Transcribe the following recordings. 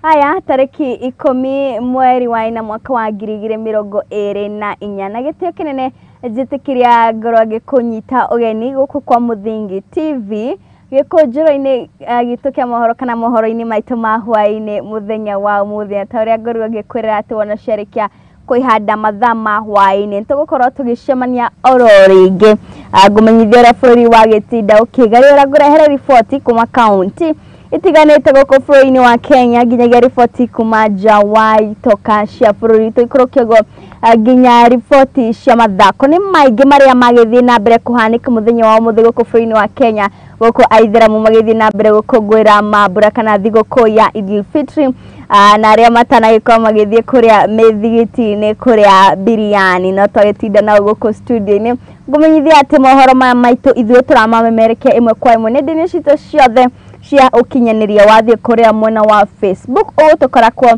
Haya tariki 10 mweri wa 4 mwaka wa 2024 na gĩtĩo kĩnene njĩtĩkĩria ngorwo ngĩkũnyita ũgeni gũkũ kwa Mũthingi TV gĩkũnjĩro-inĩ gitũ kĩa mohoro kana mohoro-inĩ maitũ ma hwaĩ-inĩ mũthenya wa ũmũthĩ ta ũrĩa ngorwo ngĩkwĩrĩra atĩ wona ciarĩkia kwĩhanda mathaa ma hwaĩ-inĩ tũgũkorwo tũgĩcemania oro rĩngĩ ngũmenyithia ũrĩa bũrũri wa gĩtinda ũkĩgarũra ngũrehere riboti kuma kaunti itiganĩte gũkũ bũrũri-inĩ wa Kenya nginyagia riboti kuma nja wa itoka cia bũrũri tũikũrũke ũguo nginya riboti cia mathako nĩ maingĩ marĩa magĩthiĩ na mbere kũhanĩka mũthenya wa ũmũthĩ gũkũ bũrũri-inĩ wa Kenya gũkũ aithĩramu magĩthiĩ na mbere gũkũngũĩra mambura kana thigũkũ ya Idil Fitri na arĩa matanagĩkorwo magĩthiĩ kũrĩa mĩthigiti-inĩ kũrĩa biriani no twagĩtinda nao gũkũ studio-inĩ ngũmenyithia atĩ mohoro maya maitũ ithuĩ tũramamemerekia ĩmwe kwa ĩmwe nenda-inĩ citũ ciothe cia ũkinyanĩria wathiĩ kũrĩa mwena wa Facebook ũgũtũkora kuo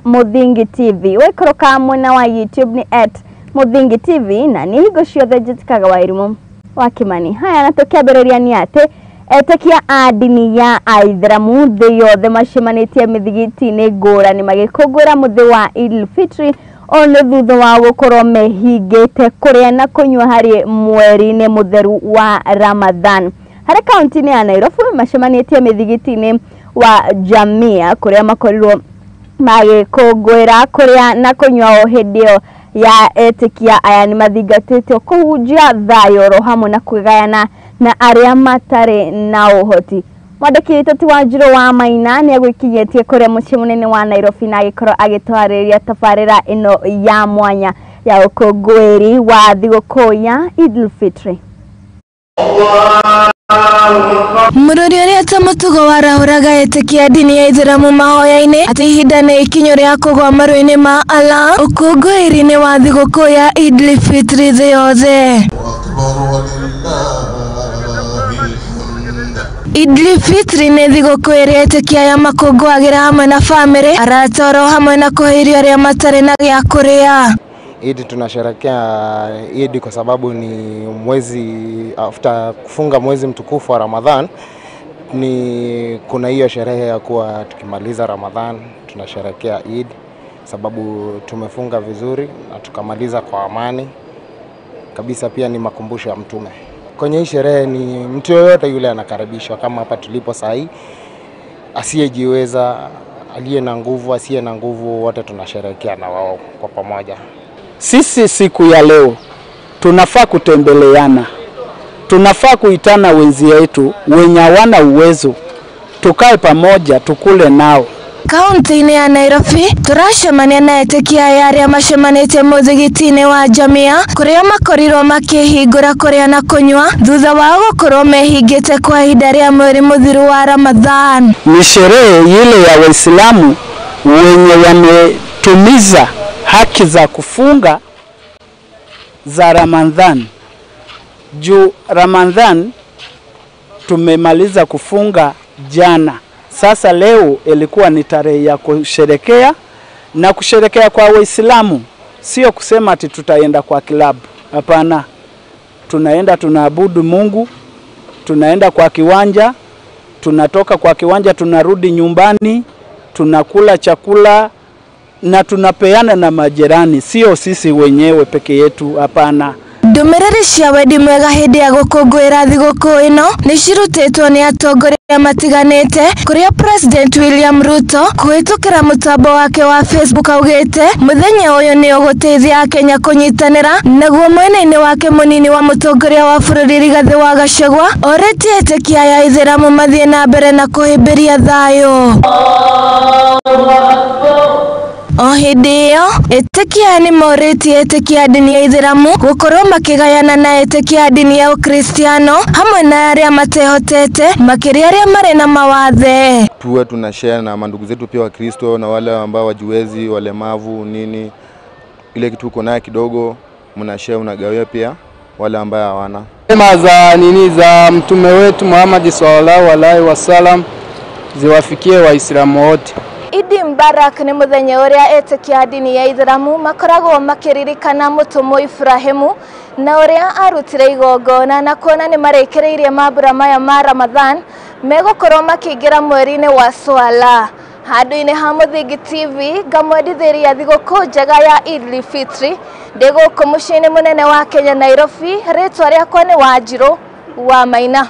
@Muthingi TV waikũrũka mwena wa YouTube nĩ @Muthingi TV na nĩ hingo ciothe njĩtĩkaga Wairimu wa Kimani. Haya na tũkĩambĩrĩria nĩ atĩ etĩkia a ndini ya aithĩramu thĩ yothe macemanĩtie mĩthigiti-inĩ ngũrani magĩkũngũĩra mũthĩ wa Idil Fitri o nĩ thutha wa gũkorwo mehingĩte kũrĩa na kũnyua harĩ mweri-inĩ mũtheru wa Ramadhan. Harĩ kaunti-inĩ ya Nairobi macemanĩtie mĩthigiti-inĩ wa Jamia kũrĩa makorirwo magĩkũngũĩra kũrĩa na kũnyua o hĩndĩ ĩyo ya etĩkia aya nĩ mathingatĩtio kũhunjia thayũ oro hamwe na kwĩgayana na arĩa matarĩ na ũhoti. Mwandĩki witũ ti Wanjirũ wa Maina nĩ agwĩkinyĩtie kũrĩa mũciĩ mũnene wa Nairobi na agĩkorwo agĩtwarĩria tabarĩra ĩno ya mwanya ya ũkũngũĩri wa thigũkũ ya Idil Fitri. Mũrori ũrĩa ta mũtugo warahũraga etĩkia ndini ya Ithĩramu mahoya-inĩ atĩ ihinda nĩ ikinyu rĩa kũgwa maru-inĩ ma Allah ũkũngũĩri-inĩ wa thigũkũ ya Idil Fitri thĩ yothe. Idil Fitri nĩ thigũkũ ĩrĩa etĩkia aya makũngũagĩra hamwe na bamĩrĩ, arata oro hamwe na kũhe irio arĩa matarĩ na gĩa kũrĩa. Idi tunasherehekea Idi kwa sababu ni mwezi after kufunga mwezi mtukufu wa Ramadhan, ni kuna hiyo sherehe ya kuwa tukimaliza Ramadhan tunasherehekea Eid sababu tumefunga vizuri na tukamaliza kwa amani kabisa. Pia ni makumbusho ya Mtume. Kwenye hii sherehe ni mtu yoyote yule anakaribishwa, kama hapa tulipo sahi, asiyejiweza, aliye na nguvu, asiye na nguvu, wote tunasherehekea na wao kwa pamoja. Sisi siku ya leo tunafaa kutembeleana, tunafaa kuitana wenzi yetu wenye hawana uwezo, tukae pamoja tukule nao. Kaunti-inĩ ya Nairobi tũracemania na etĩkia aya arĩa macemanĩtie mũthigiti-inĩ wa Jamia kũrĩa makorirwo makĩhingũra kũrĩa na kũnyua thutha wao gũkorwo mehingĩte kwa ihinda rĩa mweri mũthiru wa Ramadhan. Ni sherehe ile ya Waislamu wenye wametumiza haki za kufunga za Ramadhan. Juu Ramadhan tumemaliza kufunga jana. Sasa leo ilikuwa ni tarehe ya kusherekea, na kusherekea kwa Waislamu sio kusema ati tutaenda kwa klabu. Hapana. Tunaenda tunaabudu Mungu, tunaenda kwa kiwanja, tunatoka kwa kiwanja tunarudi nyumbani, tunakula chakula na tunapeana na majirani, sio sisi wenyewe peke yetu, hapana. Ndũmĩrĩri cia wendi mwega hĩndĩ ya gũkũngũĩra thigũkũ ĩno nĩ cirutĩtwo nĩ atongoria matiganĩte kũrĩa President William Ruto kũhĩtũkĩra mũtambo wake wa Facebook augĩte mũthenya ũyũ nĩ ũgũteithia Akenya kũnyitanĩra, naguo mwena-inĩ wake mũnini wa mũtongoria wa bũrũri Rigathĩ wa Gachagua orĩtie etĩkia aya Aithĩramu mathiĩ na mbere na kũhĩmbĩria thayũ. O hĩndĩ ĩyo etĩkia nĩ morĩtie etĩkia a ndini ya Ithĩramu gũkorwo makĩgayana na etĩkia a ndini ya Ũkristiano hamwe na arĩa matehotete makĩria arĩa marĩ na mawathe. Tuwe tunashare na mandugu zetu pia wa Kristo na wale ambao wajiwezi, walemavu nini, ile kitu uko naye kidogo mnashare, unagawia pia wale ambao hawana. Neema za nini za mtume wetu Muhammad sallallahu alaihi wasallam ziwafikie Waislamu wote. Idi Mubarak nĩ mũthenya ũrĩa etĩkia a ndini ya Ithĩramu makoragwo makĩririkana mũtũmwo Ibrahimu na ũrĩa arutire igongona, na kuona nĩ marĩkĩrĩirie mambura maya ma Ramadhan megũkorwo makĩingĩra mweri-inĩ wa Swala. Handũ-inĩ ha Mũthingi TV ngamwendithĩria thigũkũ njega ya Eid Fitri. Ndĩ gũkũ mũciĩ-inĩ mũnene wa Kenya Nairobi. Rĩtwa rĩakwa nĩ Wanjirũ wa Maina.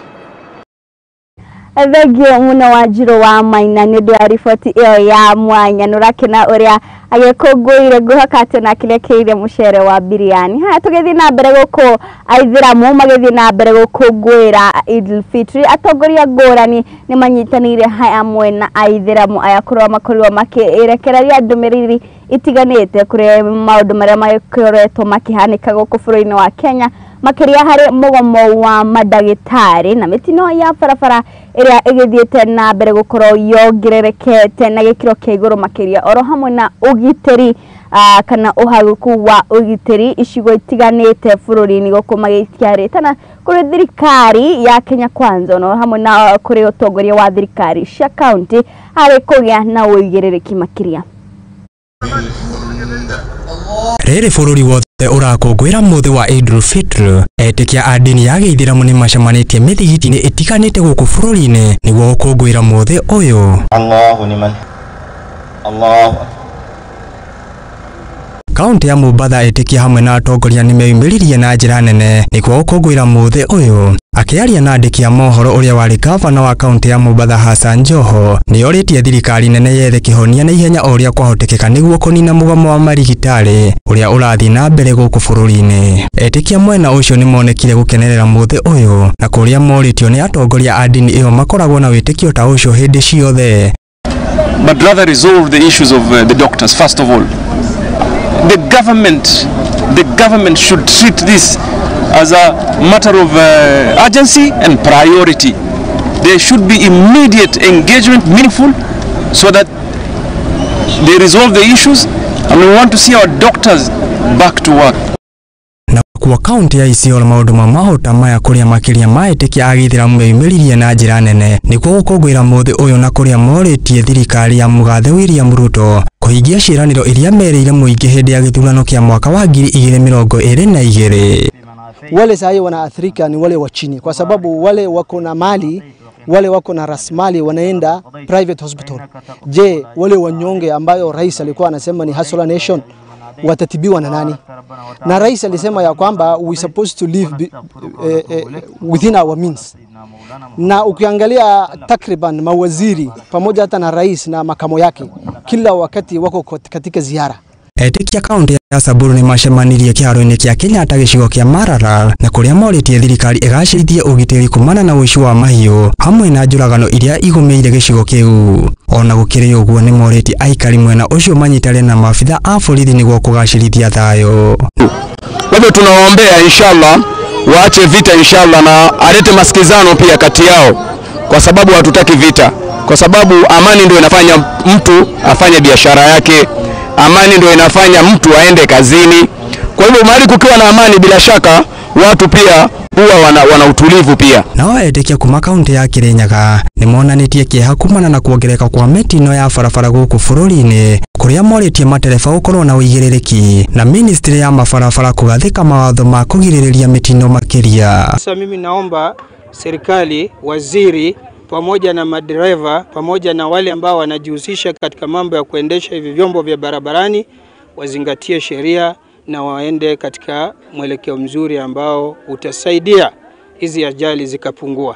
Thengio mũno Wanjirũ wa Maina nĩ ũndũ wa riboti ĩyo ya mwanya. Nĩ ũrakena ũrĩa agĩkũngũĩire, ngwĩhoka atĩ onake nĩekĩrire mũcere wa biriani. Haya, tũgĩthiĩ na mbere gũkũ aithĩramu magĩthiĩ na mbere gũkũngũĩra Eid Fitri, atongoria ngũrani nĩ manyitanĩire hamwe na aithĩramu aya kũrĩa makorirwo makĩrekereria ndũmĩrĩri itiganĩte kũrĩ maũndũ marĩa makoretwo makĩhanĩka gũkũ bũrũri-inĩ wa Kenya, makĩria harĩ mũgomo wa mandagĩtarĩ na mĩtino ya barabara ĩrĩa ĩgĩthiĩte na mbere gũkorwo yongererekete na gĩkĩro kĩa igũrũ makĩria, oro hamwe na ũgitĩri kana ũhagũku wa ũgitĩri icigo itiganĩte bũrũri-inĩ gũkũ magĩtiarĩtana kũrĩ thirikari ya Kenya Kwanza no hamwe na kũrĩ ũtongoria wa thirikari cia kaunti harĩ kũgĩa na ũigĩrĩrĩki makĩria. Rĩrĩ bũrũri wothe ũrakũngũĩra mũthĩ wa Eid Fitr, etĩkia a ndini ya gĩithĩramu nĩ macemanĩtie mĩthigiti-inĩ ĩtiganĩte gũkũ bũrũri-inĩ nĩguo gũkũngũĩra mũthĩ ũyũ. Allahu liman Allahu. Kaunti ya Mombatha etĩkia hamwe na atongoria nĩ meyumĩririe na njĩra nene nĩguo gũkũngũĩra mũthĩ ũyũ. Akĩaria na andĩki a mohoro ũrĩa warĩ gavana wa kaunti ya Mombatha Hassan Joho nĩorĩtie thirikari nene yethe kĩhonia na ihenya o ũrĩa kwahotekeka nĩguo kũnina mũgomo wa marigitari ũrĩa ũrathiĩ na mbere gũkũ bũrũri-inĩ. Etĩkia mwena ũcio nĩmonekire gũkenerera mũthĩ ũyũ na kũrĩa morĩtio nĩ atongoria a ndini ĩyo makoragwo na wĩtĩkio ta ũcio hĩndĩ ciothe. But rather resolve the issues of the doctors first of all. The government should treat this as a matter of urgency and priority. There should be immediate engagement, meaningful, so that they resolve the issues, and we want to see our doctors back to work. Na kwa kaunti ya Isiolo maũndũ ma mahota maya kũrĩa makĩria ma etĩkia a gĩithĩramu meyumĩririe na njĩra nene nĩguo gũkũngũĩra mũthĩ ũyũ na kũrĩa morĩtie thirikari ya mũgathe William Ruto kũhingia ciĩranĩro iria merĩire mũingĩ hĩndĩ ya gĩthurano kĩa mwaka wa 2022. Wale sahi wanaathirika ni wale wa chini, kwa sababu wale wako na mali, wale wako na rasilimali wanaenda private hospital. Je, wale wanyonge ambayo rais alikuwa anasema ni hustler nation watatibiwa na nani? Na rais alisema ya kwamba we supposed to live within our means. Na ukiangalia takriban mawaziri pamoja hata na rais na makamo yake kila wakati wako katika ziara. Etĩkia kaunti ya Samburu nĩ macemanirie kĩharo-inĩ kĩa Kenyatta gĩcigo kĩa Maralal na kũrĩa morĩtie thirikari ĩgacĩrithie ũgitĩri kumana na ũici wa mahiũ hamwe na njũragano iria igũmĩire gĩcigo kĩu. Ona gũkĩrĩ ũguo nĩ morĩtie aikari mwena ũcio manyitane na maabitha a borithi nĩguo kũgacĩrithia thayũ. Kwa hivyo tunawaombea inshallah waache vita inshallah, na alete masikizano pia kati yao, kwa sababu hatutaki vita, kwa sababu amani ndio inafanya mtu afanye biashara yake. Amani ndio inafanya mtu aende kazini. Kwa hivyo mahali kukiwa na amani, bila shaka watu pia huwa wana utulivu pia. Nao etĩkia kuma kaunti ya Kirinyaga nĩmonanĩtie kĩeha kumana na kuongereka kwa mĩtino ya barabara gũkũ bũrũri-inĩ kũrĩa morĩtie matereba gũkorwo na ũigĩrĩrĩki na ministry ya mabarabara kũgathĩka mawatho ma kũgirĩrĩria mĩtino makĩria. Sasa mimi naomba serikali, waziri pamoja na madereva pamoja na wale ambao wanajihusisha katika mambo ya kuendesha hivi vyombo vya barabarani wazingatie sheria na waende katika mwelekeo mzuri ambao utasaidia hizi ajali zikapungua.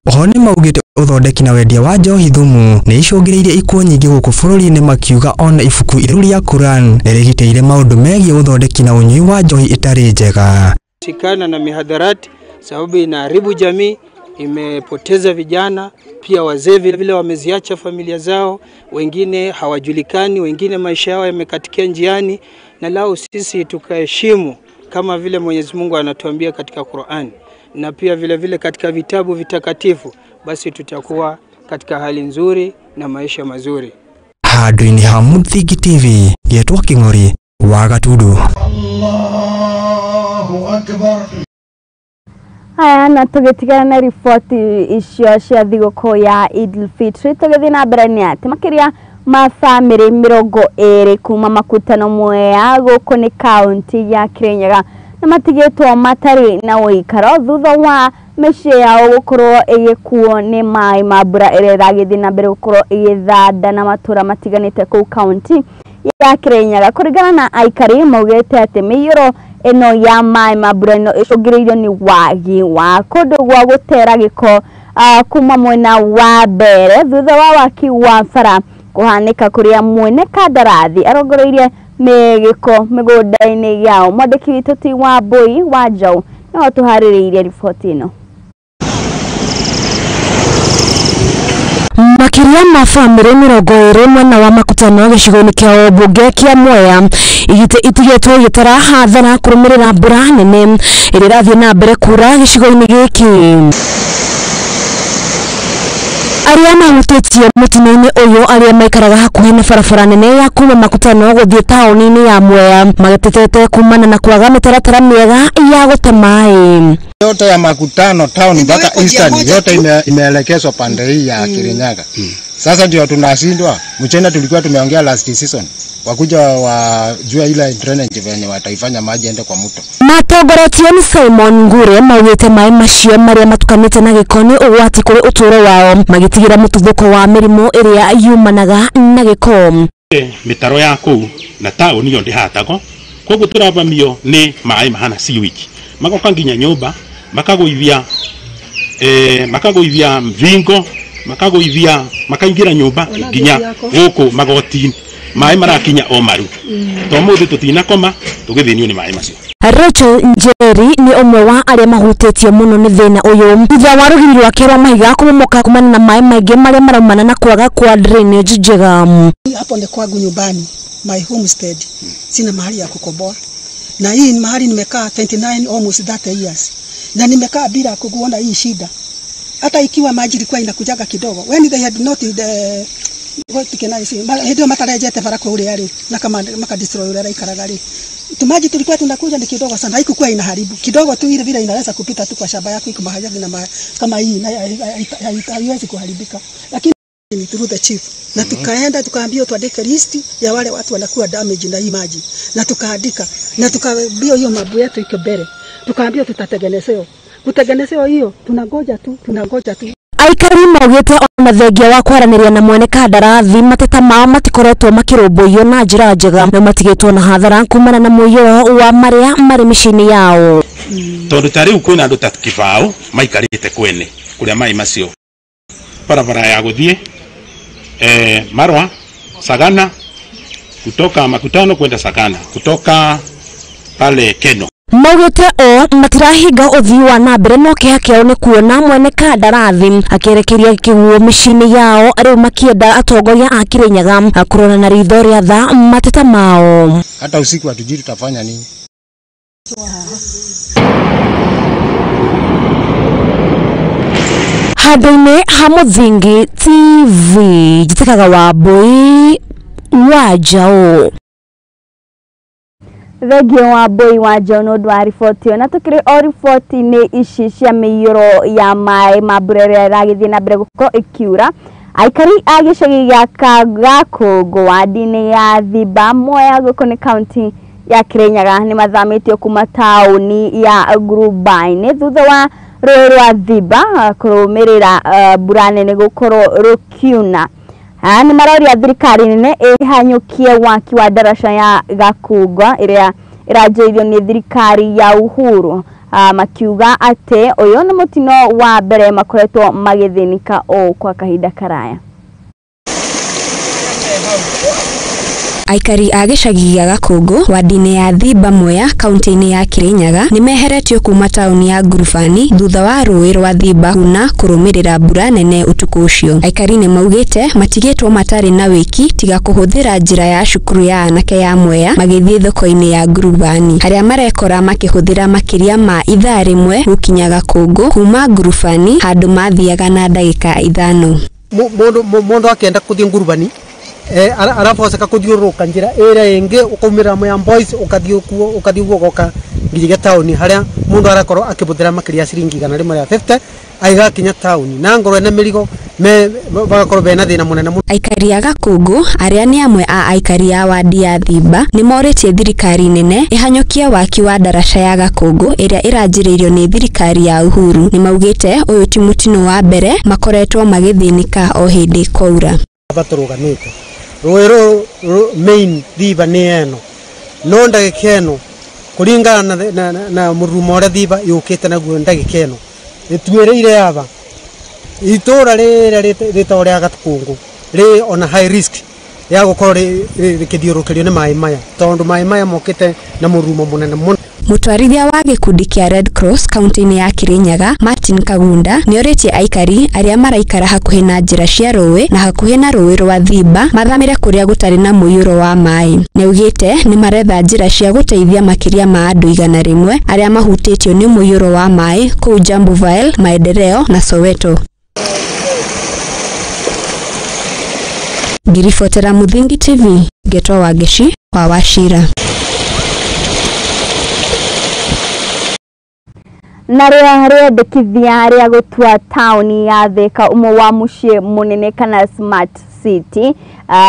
Oho nĩ maugĩte ũthondeki na wendia wa njohi thumu nĩ icũngĩrĩirie ikuũ nyingĩ gũkũ bũrũri-inĩ, makiuga ona ibuku itheru rĩa Quran nĩ rĩgitĩire maũndũ megiĩ ũthondeki na ũnyui wa njohi ĩtarĩ njega. Shikana na mihadarati sababu inaharibu jamii, imepoteza vijana, pia wazee vile wameziacha familia zao, wengine hawajulikani, wengine maisha yao yamekatikia njiani. Na lao sisi tukaheshimu kama vile Mwenyezi Mungu anatuambia katika Qur'an na pia vile vile katika vitabu vitakatifu, basi tutakuwa katika hali nzuri na maisha mazuri. Handũ-inĩ ha Mũthingi TV, ngetwo Kĩng'ori wa Gatundu. Allahu Akbar. Haya, na tũgĩtigana na riboti icio cia thigũkũ ya Eid Fitri, tũgĩthiĩ na mbere nĩ atĩ makĩria ma bamĩrĩ 20 kuma Makutano Mwea gũkũ nĩ kaunti ya Kirinyaga na matigĩtwo matarĩ na ũikaro thutha wa mĩciĩ yao gũkorwo ĩgĩkuo nĩ maĩ ma mbura ĩrĩa ĩragĩthiĩ na mbere gũkorwo ĩgĩthanda na matũra matiganĩte kũu kaunti ya Kirinyaga. Kũringana na aikari maugĩte atĩ mĩiyũro ĩno ya maĩ ma mbura ĩno ĩcũngĩrĩirio nĩ wagi wa kũndũ gwa gũtera gĩko kuma mwena wa mbere thutha wa waki wa bara kũhanĩka kũrĩa mwene kandarathi arongoreirie mĩgĩko mĩgũnda-inĩ yao. Mwandĩki witũ ti Wambui wa Njaũ no tũharĩrĩirie riboti ĩno. Makĩria ma bamĩrĩ 20 mwena wa Makutano gĩcigo-inĩ kĩa ũmbunge kĩa Mwea itigĩtwo igĩtara hathara kũrũmĩrĩra mbura nene ĩrĩa ĩrathiĩ na mbere kura gĩcigo-inĩ gĩkĩ. Arĩa mahutĩtio mũtino-inĩ ũyũ arĩa maikaraga hakuhĩ na barabara nene ya kuma Makutano gũthiĩ taũni-inĩ ya Mwea magĩtetete kumana na kwaga mĩtaratara mĩega ya gũte maĩ. Yote ya Makutano town mpaka Eastern yote imeelekezwa pande hii ya Kirinyaga. Sasa ndio tunashindwa. Mchana tulikuwa tumeongea last season. Wakuja wajua ile drainage venye wataifanya maji ende kwa mto. Matongoretio ni Simon Ngure maugĩte maĩ macio marĩa matukanĩte na gĩko nĩ ũgwati kũrĩ ũtũũro wao magĩtigĩra mũtuthũko wa mĩrimũ ĩrĩa yumanaga na gĩko. Mĩtaro ya kũu na taũni yo ndĩhatagwo, koguo tũravamio nĩ maĩ mahana sewage magoka nginya nyũmba makagũithia makagũithia mvingo makagũithia makaingĩra nyũmba nginya gũkũ magoti-inĩ. Maĩ marakinya o maru to mũthĩ tũtinakoma tũgĩthĩnio nĩ maĩ macio. Rachel Njeri nĩ ũmwe wa arĩa mahutĩtio mũno nĩ thĩna ũyũ thutha wa rũgiri rwake rwa mahiga kũmomoka kumana na maĩ maingĩ marĩa maraumana na kwaga kwa drainage njega. Hapo ni kwangu nyumbani, my homestead, sina mahali ya kukoboa, na hii mahali nimekaa 29 almost 30 years, na nimekaa bila kuona hii shida. Hata ikiwa maji ilikuwa inakujaga kidogo, when they had not the what can I say, ndio matarejete bara kwa ule yale na kama maka destroy ule ikaraga ri tumaji tulikuwa tunakuja ni kidogo sana, haikuwa inaharibu kidogo tu, ile vile inaweza kupita tu kwa shamba yako iko mahali na kama hii na haiwezi kuharibika. Lakini ni through the chief na tukaenda tukaambiwa tuandike list ya wale watu wanakuwa damage na hii maji, na tukaandika na tukaambiwa hiyo mabu yetu iko mbele, tukaambiwa tutatengenezewa kutengenezewa hiyo, tunangoja tu tunangoja tu. Aikari maugĩte ona thengia wa kwaranĩria na mwene kandarathi mateta mao matikoretwo makĩrũmbũiyo na njĩra njega na matigĩtwo na hathara kumana na mũiyũro wa marĩa marĩ mĩciĩ-inĩ yao. Tondũ ta rĩu kwĩna andũ ta kĩbaũ maikarĩte kwene kũrĩa maĩ macio barabara ya gũthiĩ Marwa Sagana, kutoka Makutano kwenda Sagana, kutoka pale Keno. Maugĩte o matirahinga ũthii wa na mbere no kĩeha kĩao nĩ kuona mwene kandarathi akĩerekeria kĩguũ mĩciĩ-inĩ yao rĩu makĩenda atongoria a Kirinyaga kũrora na ritho rĩa tha mateta mao. Hata usiku hatujui tutafanya nini. Handũ-inĩ ha Mũthingi TV njĩtĩkaga Wambui wa Njaũ. Thengio Wambui wa Njaũ nĩ ũndũ wa riboti ĩyo. Na tũkĩrĩ o riboti-inĩ ici cia mĩiyũro ya maĩ ma mbura ĩrĩa ĩragĩthiĩ na mbere gũkorwo ĩkiura, aikari a gĩcagi gĩa Gakũngũ wadi-inĩ ya Thimba Mwea gũkũ nĩ kaunti ya Kirinyaga nĩ mathamĩtio kuma taũni ya Ngurubai-inĩ thutha wa rũĩ rwa Thimba kũrũmĩrĩra mbura nene gũkorwo rũkiuna. Nĩ maroria thirikari nene ĩhanyũkie waki wa ndaraca ya Gakungwa ĩrĩa ĩranjĩrĩirio nĩ thirikari ya Uhuru, makiuga atĩ ũyũ nĩ mũtino wa mbere makoretwo magĩthĩnĩka ũũ kwa kahinda karaya. Aikari a gĩcagi gĩa Gakũngũ wadi-inĩ ya Thimba Mwea kaunti-inĩ ya Kirinyaga nĩ meheretio kuma taũni ya Ngurubani thutha wa rũĩ rwa Thimba kuna kũrũmĩrĩra mbura nene ũtukũ ũcio. Aikari nĩ maugĩte matigĩtwo matarĩ na wĩki tiga kũhũthĩra njĩra ya cukuru ya anake ya Mwea magĩthiĩ thoko-inĩ ya Ngurubani harĩa marekora makĩhũthĩra makĩria ma ithaa rĩmwe gũkinya Gakũngũ kuma Ngurubani handũ mathiaga na ndagĩka 5. Mũndũ akĩenda kũthiĩ Ngurubani araboceka kuthiũrũrũka njĩra ĩrĩa ĩngĩ ũkaumĩra Mwea Boys ũkathiĩ kuo ũkathiĩ ũguo ũgoka nginya taũni harĩa mũndũ arakorwo akĩhũthĩra makĩria ya ciringi 150 aigakinya taũni na ngorwo ena mĩrigo Me bagakorwo bena thina munene muno. Aikari a Gakungu arĩa nĩ amwe a aikari a wadi ya Thimba nĩ morĩtie thirikari nene ĩhanyũkie waki wa ndaraca ya Gakungu ĩrĩa ĩranjĩrĩirio nĩ thirikari ya Uhuru. Nĩ maugĩte ũyũ ti mũtino wa mbere makoretwo magĩthĩnĩka o hĩndĩ kwaura. Batũrũgamĩte rũĩ rũrũ main Thimba nĩ eno no ndagĩka ĩno kũringana na mũrurumo ũrĩa Thimba yũkĩte naguo ndagĩka ĩno ĩtuĩrĩire aba itũra rĩrĩa rĩtagwo rĩa Gakungu rĩ ona high risk ya gũkorwo rĩkĩthiũrũrũkĩrio nĩ maĩ maya tondũ maĩ maya mokĩte na mũrurumo mũnene mũno. Mũtwarithia wa gĩkundi kĩa Red Cross kaunti-inĩ ya Kirinyaga Martin Kagunda nĩorĩtie aikari arĩa maraikara hakuhĩ na njĩra cia rũĩ na hakuhĩ na rũĩ rwa Thimba mathamĩre kũrĩa gũtarĩ na mũiyũro wa maĩ. Nĩaugĩte nĩmaretha njĩra cia gũteithia makĩria ma andũ 100 arĩa mahutĩtio nĩ mũiyũro wa maĩ kũu Jambuvael, Maendeleo na Soweto. Ngiribotera Muthingi TV, Ngetwa Wangeci wa Wachira. Na rĩa rĩendekithia rĩa gũtua taũni ya Thika ũmwe wa mũciĩ mũnene kana smart city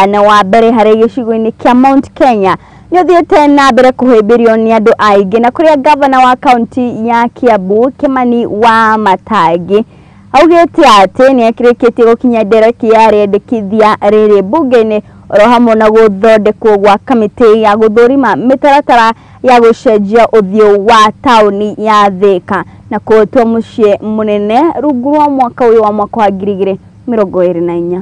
na wa mbere harĩ gĩcigo-inĩ kĩa Mount Kenya nĩ ũthiĩte na mbere kũhĩmbĩrio nĩ andũ aingĩ, na kũrĩa gavana wa kaunti ya Kiambu Kimani wa Matangi augĩte atĩ nĩ akĩrĩkĩtie gũkinya ndereti ya rĩendekithia rĩrĩ mbunge-inĩ oro hamwe na gũthondekwo gwa kamĩtĩ ya gũthũrima mĩtaratara ya gũcenjia ũthiũ wa taũni ya Thika na kũũtua mũciĩ mũnene rungu rwa mwaka ũyũ wa mwaka wa 2024.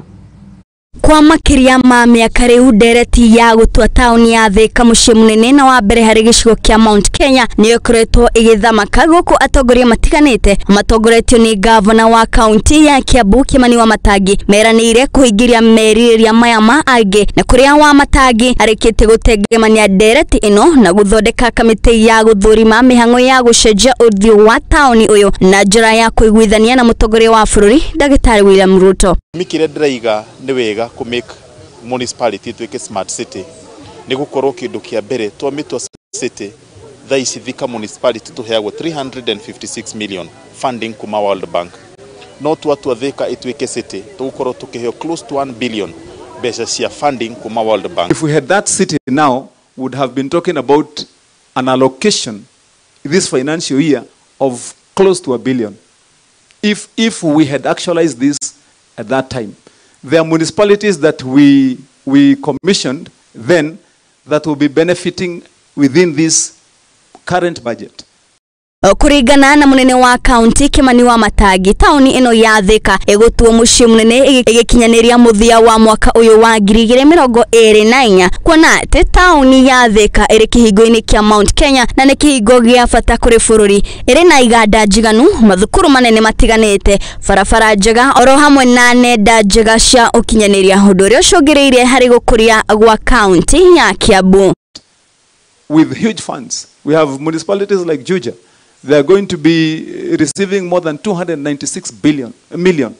Kwa makĩria ma mĩaka rĩu ndereti ya gũtua taũni ya Thika mũciĩ mũnene na wa mbere harĩ gĩcigo kĩa Mount Kenya nĩyo ĩkoretwo ĩgĩthamaka gũkũ atongoria matiganĩte matongoretio nĩ gavana wa kaunti ya Kiambu Kimani wa Matangi meranĩire kũhingĩria merirĩria maya ma angĩ, na kũrĩa wa Matangi arĩkĩtie gũtengemania ndereti ĩno na gũthondeka kamĩtĩ ya gũthũrima mĩhang'o ya gũcenjia ũthiũ wa taũni ũyũ na njĩra ya kũiguithania na mũtongoria wa bũrũri Ndagĩtarĩ William Ruto. Kĩrĩa ndĩraiga nĩ wega kũ make municipality ituĩke smart city nĩ gũkorwo kĩndũ kĩa mbere twamĩtua city thaa ici Thika municipality tũheagwo 356 million funding kuma World Bank, no twatua Thika ituĩke city tũgũkorwo tũkĩheo close to 1 billion mbeca cia funding kuma World Bank. If we had that city now, we would have been talking about an allocation this financial year of close to 1 billion. If we had actualized this at that time. There are municipalities that we commissioned then that will be benefiting within this current budget. Kũringana na mũnene wa kaunti Kimani wa Matangi, taũni ĩno ya Thika ĩgũtuo mũciĩ mũnene ĩgĩkinyanĩria mũthia wa mwaka ũyũ wa 2024, kuona atĩ taũni ya Thika ĩrĩ kĩhingo-inĩ kĩa Mount Kenya na nĩ kĩhingo gĩa bata kũrĩ bũrũri. Ĩrĩ na iganda njiganu, mathukuru manene matiganĩte, barabara njega oro hamwe na nenda njega cia ũkinyanĩria, ũndũ ũrĩa ũcũngĩrĩirie harĩ gũkũria gwa kaunti ya Kiambu. With huge funds, we have municipalities like Juja. They are going to be receiving more than 296 million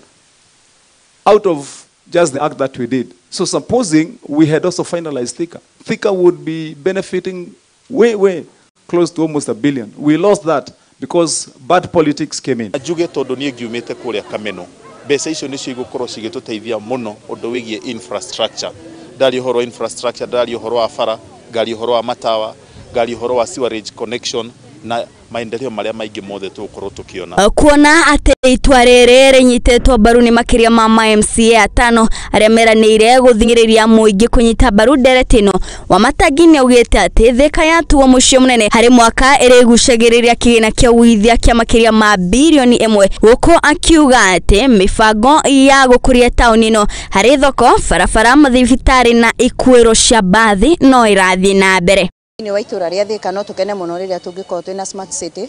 out of just the act that we did. So supposing we had also finalized Thika, Thika would be benefiting way, way close to almost 1 billion. We lost that because bad politics came in. Njuge tondu nie ngiumite kuria Kameno, mbeca icio nicio igũkorwo cigĩtũteithia mũno ũndũ wĩgiĩ infrastructure. Ndari ũhoro wa infrastructure, ndari ũhoro wa bara, ngari ũhoro wa matawa, ngari ũhoro wa sewerage connection na maendeleo maria maingi mothe tugukorwo tukiona. Kuona atĩ itua rĩrĩ rĩnyitĩtwo mbaru nĩ makĩria ma MCA atano arĩa meranĩire gũthing'ĩrĩria mũingĩ kũnyita mbaru ndereti ĩno, Wamatangi nĩaugĩte atĩ Thika yatuo mũciĩ mũnene harĩ mwaka ĩrĩgucagĩrĩria kĩgĩna kĩa ũigithia kĩa makĩria ma birioni 1, gũkũ akiuga atĩ mĩbango ya gũkũria taũni ĩno harĩ thoko, barabara, mathibitarĩ na ikuĩro cia mbathi no ĩrathiĩ na mbere. Thĩinĩ wa itũra rĩa Thika no tũkene mũno rĩrĩa tũngĩkorwo twĩna smart city,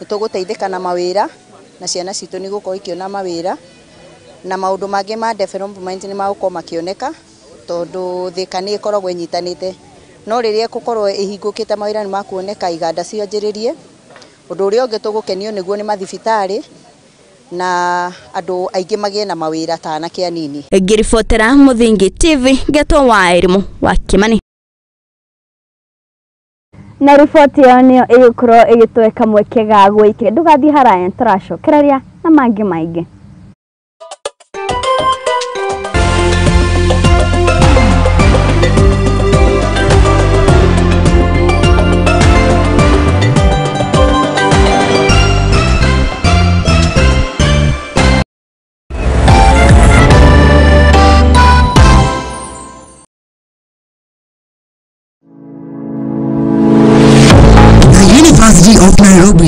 nĩ tũgũteithĩka na mawĩra na ciana citũ nĩ gũkorwo ikĩona mawĩra na maũndũ mangĩ ma development nĩ magũkorwo makĩoneka tondũ Thika nĩ ĩkoragwo ĩnyitanĩte, no rĩrĩa ĩgũkorwo ĩhingũkĩte mawĩra nĩ makuoneka iganda cianjĩrĩrie. Ũndũ ũrĩa ũngĩ tũgũkenio nĩguo nĩ mathibitarĩ na andũ aingĩ magĩe na mawĩra ta anake anini. Ngĩribotera Muthingi TV, Ngetwo wa Elimu wa Kimani. Na riboti ĩyo nĩyo ĩgũkorwo ĩgĩtweka mweke ga gwĩkĩra. Ndũgathiĩ haraya, tũracokereria na mangĩ maingĩ.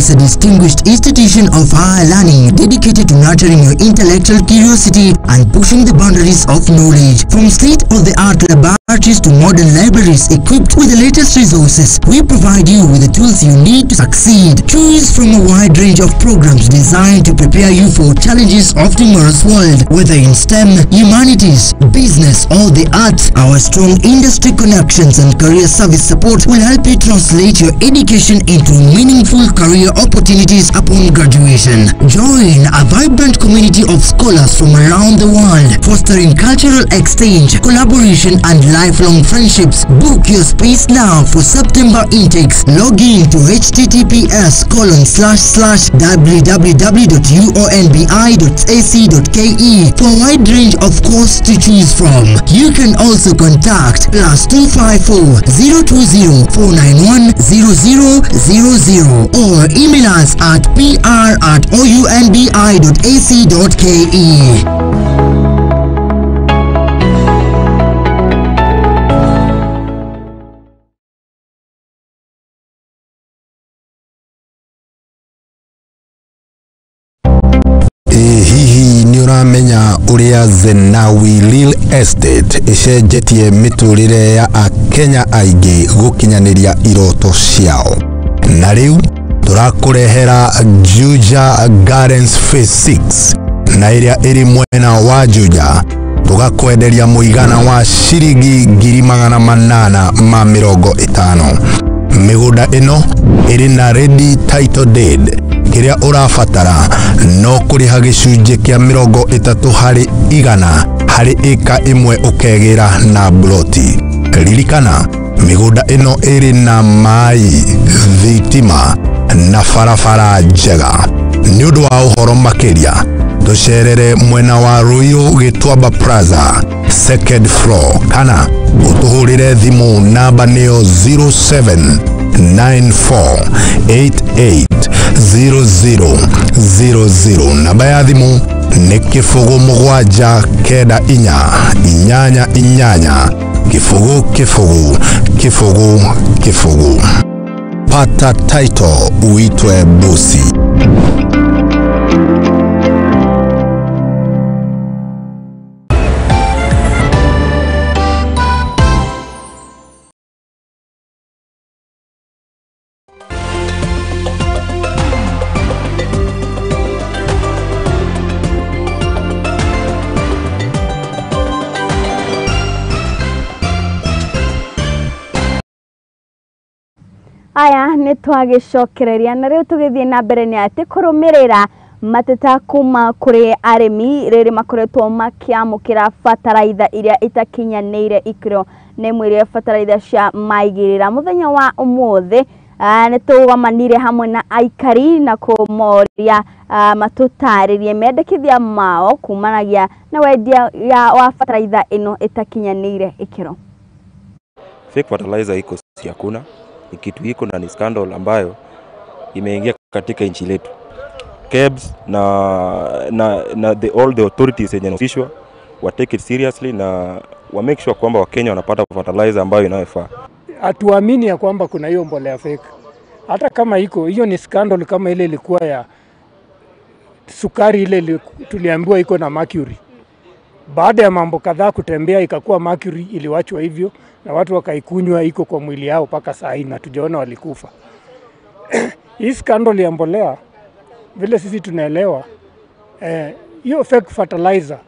is a distinguished institution of higher learning dedicated to nurturing your intellectual curiosity and pushing the boundaries of knowledge. From state-of-the-art laboratories to modern libraries equipped with the latest resources, we provide you with the tools you need to succeed. Choose from a wide range of programs designed to prepare you for challenges of tomorrow's world, whether in STEM, humanities, business, or the arts. Our strong industry connections and career service support will help you translate your education into meaningful career opportunities upon graduation. Join a vibrant community of scholars from around the world, fostering cultural exchange, collaboration, and lifelong friendships. Book your space now for September intakes. Log in to https://www.uonbi.ac.ke for a wide range of courses to choose from. You can also contact +254 020 491 0000 or email us at pr@ounbi.ac.ke. Hihi nĩ ũramenya ũrĩa Zenawi Real Estate ĩcenjetie mĩtũrĩre ya Akenya aingĩ gũkinyanĩria iroto ciao? Na rĩu tũrakũrehera Juja Gardens Phase 6 na ĩrĩa ĩrĩ mwena wa Juja, tũgakwenderia mũigana wa ciringi 850,000. Mĩgũnda ĩno ĩrĩ na ready title deed. Kĩrĩa ũrabatara no kũrĩha gĩcunjĩ kĩa 30 harĩ 100 harĩ ĩka ĩmwe ũkegĩra na bloti. Ririkana, mĩgũnda ĩno ĩrĩ na maĩ, thitima na barabara njega. Nĩ ũndũ wa ũhoro makĩria, tũcerere mwena wa Ruiru Gĩtuamba Plaza second floor, kana ũtũhũrĩre thimũ namba nĩyo 0794880000. Namba ya thimũ nĩ 0 7 9 8 8 0 0 0 0. Pata title uitwe bosi. Aya nĩ twagĩcokereria na rĩu tũgĩthiĩ na mbere nĩ atĩ kũrũmĩrĩra mateta kuma kũrĩ arĩmi rĩrĩ makoretwo makĩamũkĩra bataraitha iria itakinyanĩire ikĩro nĩ mwĩrĩ bataraitha cia maigĩrĩra. Mũthenya wa ũmũthĩ nĩ tũgomanire hamwe na aikari na kũmoria matũtarĩrie mendekithia mao kumanagia na wendia wa bataraitha ĩno ĩtakinyanĩire ikĩro. Fake fertilizer iko si hakuna, ni kitu iko na ni scandal ambayo imeingia katika nchi letu. KEBS na the all the authorities yenye wanahusishwa wa take it seriously na wa make sure kwamba Wakenya wanapata fertilizer ambayo inayofaa. Hatuamini ya kwamba kuna hiyo mbolea fake. Hata kama iko hiyo ni scandal kama ile ilikuwa ya sukari ile tuliambiwa iko na mercury. Baada ya mambo kadhaa kutembea ikakuwa mercury iliwachwa hivyo na watu wakaikunywa iko kwa mwili yao paka saa hii na tujaona walikufa. Hii scandal ya mbolea vile sisi tunaelewa hiyo fake fertilizer,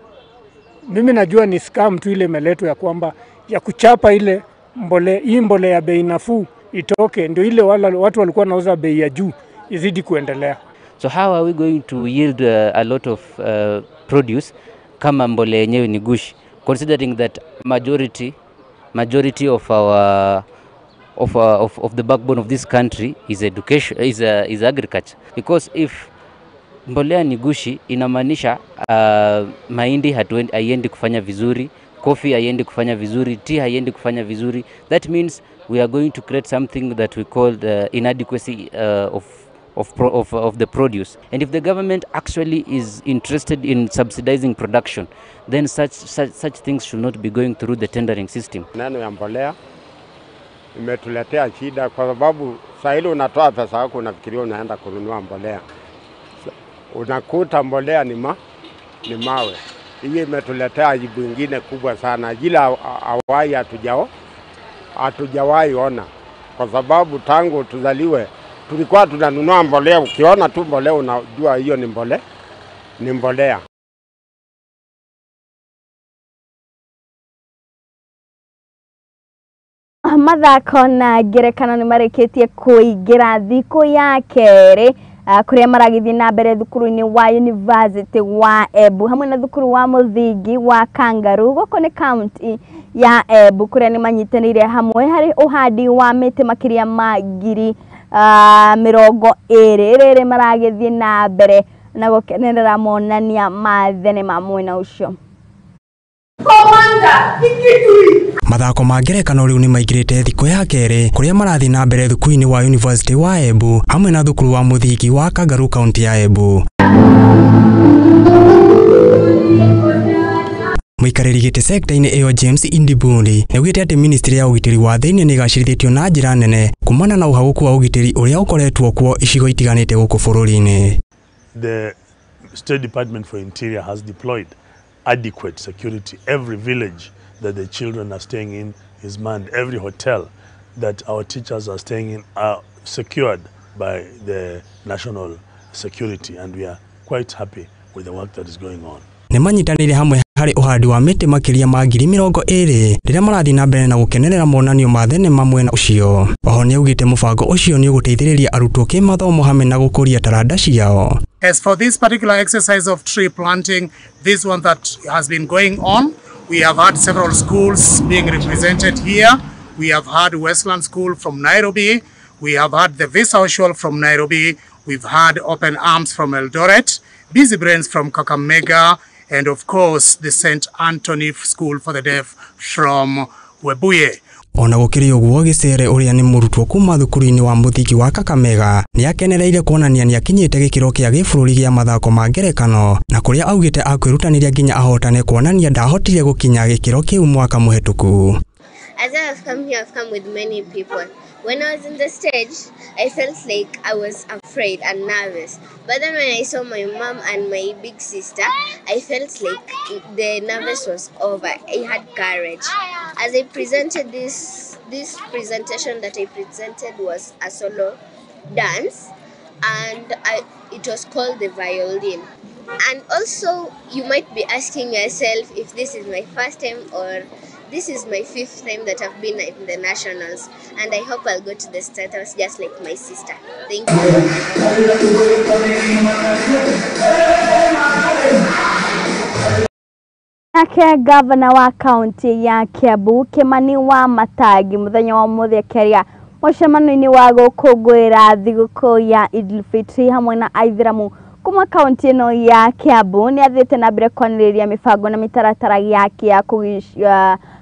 mimi najua ni scam tu ile imeletwa ya kwamba ya kuchapa ile mbolea, hii mbolea ya bei nafuu itoke ndio ile wala watu walikuwa nauza bei ya juu izidi kuendelea. So how are we going to yield a lot of produce kama mbolea yenyewe ni gushi, considering that majority of our of the backbone of this country is education, is agriculture. Because if mbolea ni gushi inamaanisha mahindi haiendi kufanya vizuri, coffee haiendi kufanya vizuri, tea haiendi kufanya vizuri. That means we are going to create something that we call the inadequacy of the produce. And if the government actually is interested in subsidizing production, then such things should not be going through the tendering system. Neno ya mbolea imetuletea shida kwa sababu Saa ile unatoa pesa yako unafikiria unaenda kununua mbolea, unakuta mbolea ni mawe. Hiyo imetuletea aibu ingine kubwa sana, ila awai hatujawahi ona, kwa sababu tangu tuzaliwe tulikuwa tunanunua mbolea. Ukiona tu mbolea unajua hiyo ni mbolea, ni mbolea. Mathako na ngerekano nĩ marĩkĩtie kũingĩra thikũ ya kerĩ kũrĩa maragĩthiĩ na mbere thukuru-inĩ wa University wa Embu hamwe na thukuru wa mũthingi wa Kangaroo gũkũ nĩ county ya Embu kũrĩa nĩ manyitanĩire hamwe harĩ ũhandi wa mĩtĩ makĩria ma 20,000 rĩrĩ maragĩthiĩ na mbere na gũkenerera monania ma thenema mwena ũcio. Mathako ma ngerekano rĩu nĩ maingĩrĩte thikũ ya kerĩ kũrĩa marathiĩ na mbere thukuru-inĩ wa University wa Embu hamwe na thukuru wa mũthingi wa Kangaroo kaunti ya Embu. Mũikarĩri gĩtĩ sekta-inĩ ĩyo James Indiburi nĩaugĩte atĩ ministry ya ũgitĩri wa thĩinĩ nĩ ĩgacĩrithĩtio na njĩra nene kumana na ũhagũku wa ũgitĩri ũrĩa ũkoretwo kuo icigo itiganĩte gũkũ bũrũri-inĩ. The State Department for Interior has deployed adequate security. Every village that the children are staying in is manned. Every hotel that our teachers are staying in are secured by the national security, and we are quite happy with the work that is going on. Nĩ manyitanĩire hamwe harĩ ũhandi wa mĩtĩ makĩria ma 20,000 rĩrĩa marathiĩ na mbere na gũkenerera monanio ma thenema mwena ũcio. Oho nĩaugĩte mũbango ũcio nĩ ũgũteithĩrĩria arutwo kĩmathomo hamwe na gũkũria taranda ciao. As for this particular exercise of tree planting, this one that has been going on, we have had several schools being represented here. We have had Westland School from Nairobi. We have had the Visa Usual from Nairobi. We've had Open Arms from Eldoret, Busy Brains from Kakamega, and of course the St. Anthony School for the Deaf from Webuye. Ona gũkĩrĩ ũguo Gĩcere ũrĩa nĩ mũrutwo kuma thukuru-inĩ wa mũthingi wa Kakamega nĩakenereire kuonania nĩakinyĩte gĩkĩro kĩa gĩbũrũri gĩa mathako ma ngerekano na kũrĩa augĩte akwĩrutanĩria nginya ahotane kuonania ndahotire gũkinya gĩkĩro kĩu mwaka mũhetũku. As I have come here, I've come with many people. When I was in the stage, I felt like I was afraid and nervous. But then when I saw my mom and my big sister, I felt like the nervous was over. I had courage. As I presented this presentation that I presented was a solo dance, and it was called the violin. And also, you might be asking yourself if this is my first time or this is my fifth time that I've been in the nationals, and I hope I'll go to the State House just like my sister. Thank you. Nake gavana wa kaunti ya Kiambu Kimani wa Matangi muthenya wa umuthi akiaria mucemanio-inĩ wa gũkũngũĩra thigũkũ ya Idul Fitri hamwe na Aithĩramu kuma kaunti ĩno ya Kiambu nĩ athiĩte na mbere kwanĩrĩria mĩbango na mĩtaratara yake ya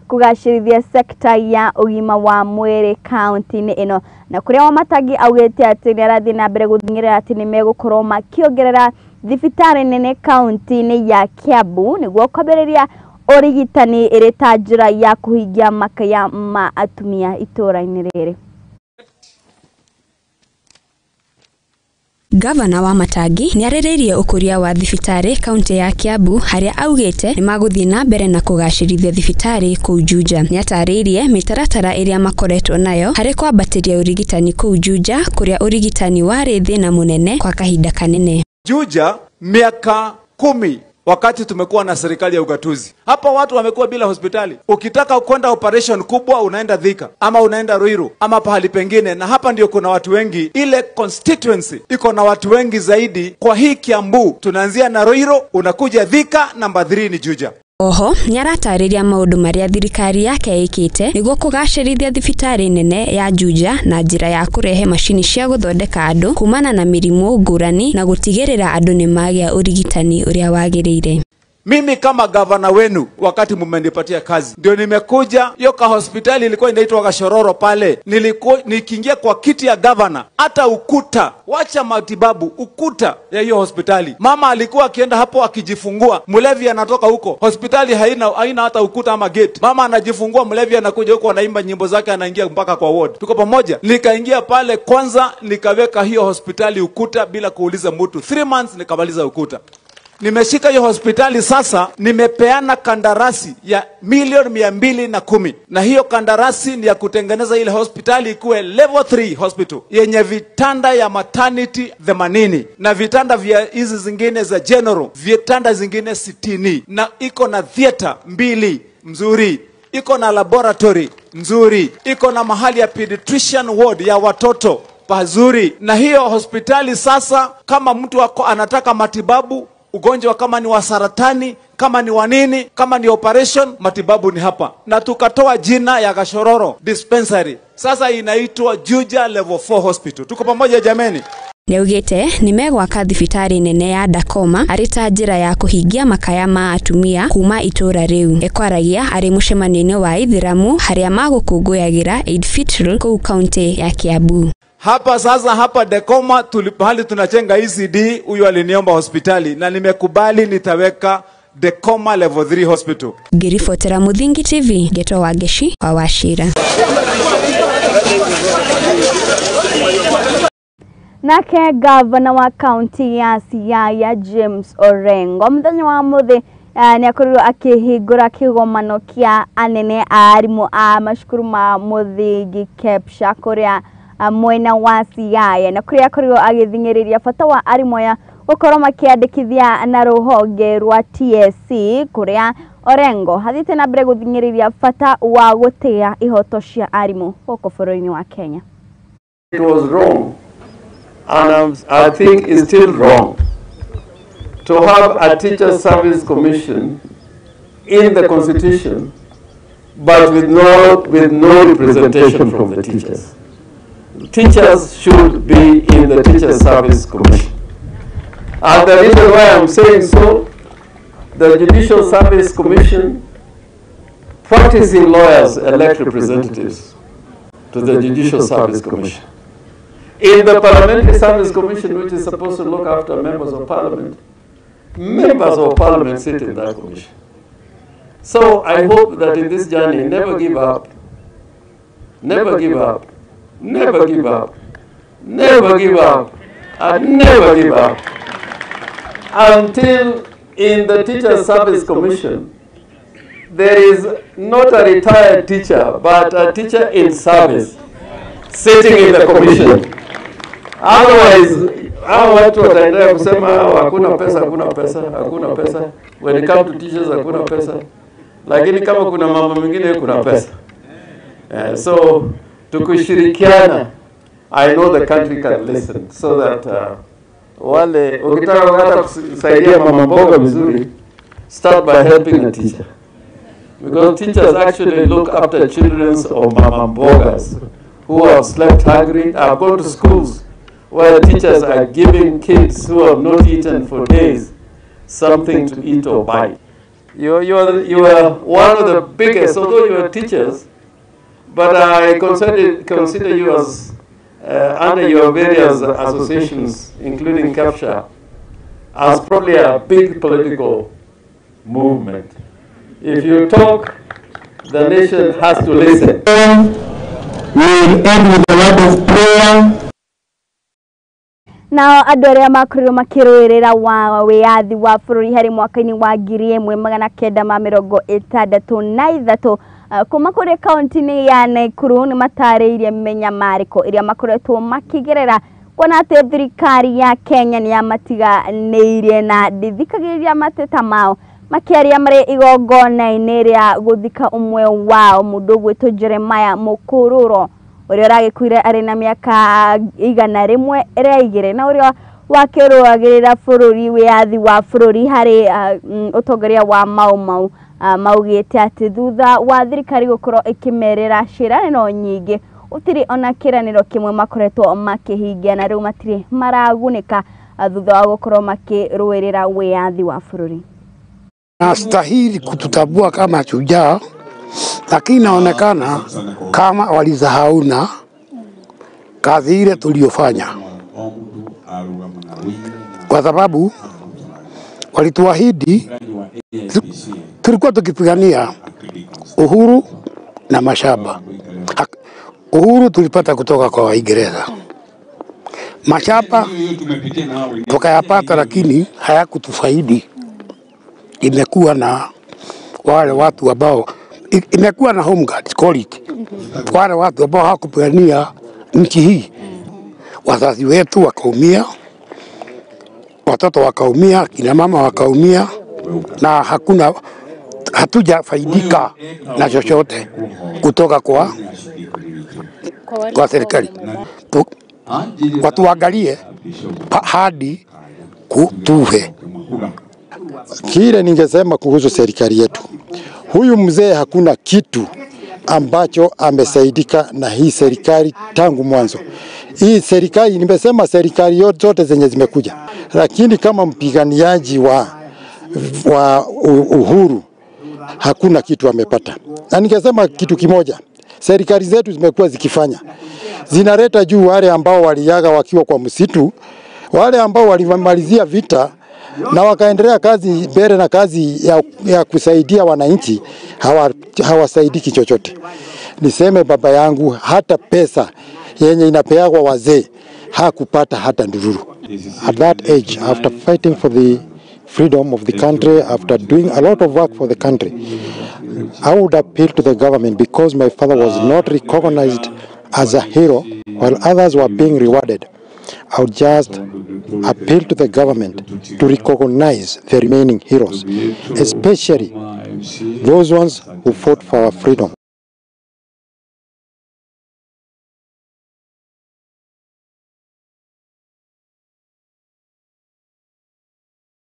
kũgacĩrithia sekta ya ũgima wa mwĩrĩ kaunti-inĩ ĩno, na kũrĩa Wamatangi augĩte atĩ nĩ arathiĩ na mbere gũthing'ĩrĩra atĩ nĩ megũkorwo makĩongerera thibitarĩ nene kaunti-inĩ ya Kiambu nĩguo kwambĩrĩria ũrigitani ĩrĩ ta njĩra ya kũhingia makaya ma atumia itũũra-inĩ rĩrĩ. Gavana wa Matangi nĩarĩrĩirie ũkũria wa thibitarĩ kaunti ya Kiambu harĩa augĩte nĩmagũthiĩ na mbere na kũgacĩrithia thibitarĩ kũu Juja. Nĩatarĩirie mĩtaratara ĩrĩa makoretwo nayo harĩ kwambatĩria ũrigitani kũu Juja kũrĩa ũrigitani warĩ thĩna mũnene kwa kahinda kanene. Juja miaka 10 wakati tumekuwa na serikali ya ugatuzi. Hapa watu wamekuwa bila hospitali. Ukitaka kwenda operation kubwa unaenda Thika ama unaenda Ruiru ama pahali pengine, na hapa ndio kuna watu wengi. Ile constituency iko na watu wengi zaidi kwa hii Kiambu. Tunaanzia na Ruiru, unakuja Thika, namba 3 ni Juja. Oho nĩaratarĩria maũndũ marĩa thirikari yake ĩkĩte nĩguo kũgacĩrithia thibitarĩ nene ya Juja na njĩra ya kũrehe macini cia gũthondeka andũ kumana na mĩrimũ ngũrani na gũtigĩrĩra andũ nĩmagĩa ũrigitani ũrĩa wagĩrĩire. Mimi kama gavana wenu, wakati mmenipatia kazi, ndio nimekuja. Hiyo ka hospitali ilikuwa inaitwa Kashororo pale, nilikuwa nikiingia kwa kiti ya gavana, hata ukuta, wacha matibabu, ukuta ya hiyo hospitali, mama alikuwa akienda hapo akijifungua, mlevi anatoka huko, hospitali haina hata ukuta ama gate. Mama anajifungua, mlevi anakuja huko, anaimba nyimbo zake, anaingia mpaka kwa ward. Tuko pamoja. Nikaingia pale kwanza, nikaweka hiyo hospitali ukuta bila kuuliza mtu. 3 months nikamaliza ukuta. Nimeshika hiyo hospitali sasa, nimepeana kandarasi ya 210,000,000, na hiyo kandarasi ni ya kutengeneza ile hospitali ikuwe level 3 hospital yenye vitanda ya maternity 80 na vitanda vya hizi zingine za general, vitanda zingine 60, na iko na theater 2 mzuri, iko na laboratory nzuri, iko na mahali ya pediatrician ward ya watoto pazuri. Na hiyo hospitali sasa, kama mtu anataka matibabu, ugonjwa kama ni wa saratani, kama ni wa nini, kama ni operation, matibabu ni hapa. Na tukatoa jina ya Gashororo Dispensary, sasa inaitwa Juja Level 4 Hospital. Tuko pamoja jameni? Nĩaugĩte nĩmegwaka thibitarĩ nene ya Dakoma arĩ ta njĩra ya kũhingia makaya ma atumia kuma itũra rĩu. Ekwaragia arĩ mũcemanio-inĩ wa Ithĩramu harĩa magũkũngũyagĩra Eid Fitr kũu kaunti ya Kiambu. Hapa sasa, hapa Dekoma pahali tunajenga ECD, huyu aliniomba hospitali na nimekubali nitaweka Dekoma Level 3 Hospital. Ngĩribotera Mũthingi TV, Ngeto wa Ngeshi wa Wachira. Nake gavana wa kaunti ya Siaya James Orengo muthenya wa muthi nĩ akorirwo akĩhingũra kĩgomano kĩa anene a arimũ a macukuru ma mũthingi KEPSHA kũrĩa mwena wa Siaya, na kũrĩa akorirwo agĩthing'ĩrĩria bata wa arimũ aya gũkorwo makĩandĩkithia na rũhonge rwa TSC, kũrĩa Orengo hathiĩte na mbere gũthing'ĩrĩria bata wa gũtĩa ihoto cia arimũ gũkũ bũrũri-inĩ wa Kenya. It was wrong, and I think it's still wrong, to have a Teacher Service Commission in the Constitution, but with no representation from the teachers. Teachers should be in the Teacher Service Commission. And the reason why I'm saying so, the Judicial Service Commission, practicing lawyers elect representatives to the Judicial Service Commission. In the Parliamentary Service Commission, which is supposed to look after members of parliament sit in that commission. So I hope that in this journey, never give up, never give up, never give up, never give up, and never give up, until in the Teacher Service Commission, there is not a retired teacher, but a teacher in service sitting in the commission. Otherwise, hao watu wataendelea kusema hakuna pesa, hakuna pesa, hakuna pesa. When it comes to teachers, hakuna pesa. Lakini kama kuna mambo mengine kuna pesa. So tukishirikiana, I know the country can listen, so that wale ukitaka hata kusaidia mama mboga vizuri, start by helping a teacher. Because teachers actually look after children of mama mbogas who have slept hungry. I've gone to schools where teachers are giving kids who have not eaten for days something to eat or buy. You are one of the biggest, although you are teachers, but I consider you as under your various associations, including KEPSHA, as probably a big political movement. If you talk, the nation has to listen. We will end with a word of prayer. Nao andũ arĩa makorirwo makĩrũĩrĩra wa wĩyathi wa bũrũri harĩ mwaka-inĩ wa 1963 kuma kũrĩ kaunti-inĩ ya Nakuru nĩ matarĩirie mĩnyamarĩko ĩrĩa makoretwo makĩgerera kuona atĩ thirikari ya Kenya nĩ yamatiganĩirie na ndĩthikagĩrĩria mateta mao. Makĩaria marĩ igongona-inĩ rĩa gũthika ũmwe wao mũndũ ũgwĩtwo Jeremiah Mũkũrũro ũrĩa ũragĩkuire arĩ na mĩaka 102 na ũrĩa wakĩrũagĩrĩra bũrũri wĩyathi wa bũrũri harĩ ũtongoria wa Mau Mau. Maugĩte atĩ thutha wa thirikari gũkorwo ĩkĩmerĩra ciĩranĩro nyingĩ gũtirĩ ona kĩranĩro kĩmwe makoretwo makĩhingia na rĩu matirĩ maragunĩka thutha wa gũkorwo makĩrũĩrĩra wĩyathi wa bũrũri. Wanastahili kututambua kama shujaa, lakini inaonekana kama walisahau na kazi ile tuliyofanya, kwa sababu walituahidi, tulikuwa tukipigania uhuru na mashamba. Uhuru tulipata kutoka kwa Waingereza, mashamba tukayapata, lakini hayakutufaidi. Imekuwa na wale watu ambao imekuwa na home guard, call it, wale watu ambao hawakupigania nchi hii. Wazazi wetu wakaumia, watoto wakaumia, kina mama wakaumia, na hakuna, hatujafaidika na chochote kutoka kwa serikali. Watuangalie hadi kutufe. Kile ningesema kuhusu serikali yetu, huyu mzee hakuna kitu ambacho amesaidika na hii serikali tangu mwanzo. Hii serikali, nimesema serikali zote zenye zimekuja, lakini kama mpiganiaji wa uhuru hakuna kitu amepata. Na ningesema kitu kimoja, serikali zetu zimekuwa zikifanya, zinaleta juu wale ambao waliaga wakiwa kwa msitu, wale ambao walimalizia vita na wakaendelea kazi mbele na kazi ya kusaidia wananchi, hawasaidiki chochote. Niseme baba yangu hata pesa yenye inapeagwa wazee hakupata hata ndururu. At that age, after fighting for the freedom of the country, after doing a lot of work for the country, I would appeal to the government, because my father was not recognized as a hero while others were being rewarded. I would just appeal to the government to recognize the remaining heroes, especially those ones who fought for our freedom.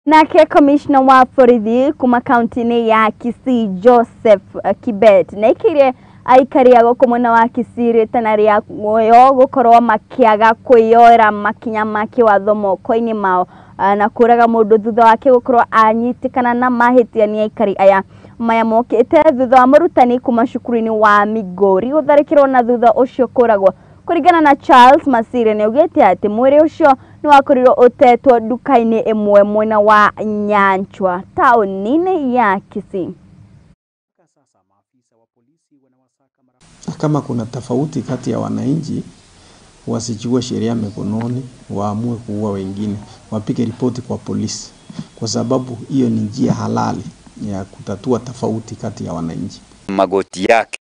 Nake Commissioner wa borithi kuma kaunti-inĩ ya Kisii Joseph Kibet nĩaikĩire aikari a gũkũ mwena wa Kisii rĩtana rĩa muoyo gũkorwo makĩaga kwĩyoera makinya ma kĩwatho moko-inĩ mao na kũraga mũndũ thutha wake gũkorwo anyitĩkana na mahĩtia nĩ aikari aya. Maya mokĩte thutha wa mũrutani kuma cukuru-inĩ wa Migori gũtharĩkĩrwo na thutha ũcio kũragwo. Kũringana na Charles Masire nĩaugĩte atĩ mwĩrĩ ũcio nĩwakorirwo ũtetwo nduka-inĩ ĩmwe mwena wa Nyanchwa taũni-inĩ ya Kisii. Kama kuna tofauti kati ya wananchi, wasichukue sheria mikononi, waamue kuua wengine, wapige ripoti kwa polisi, kwa sababu hiyo ni njia halali ya kutatua tofauti kati ya wananchi. Magoti yake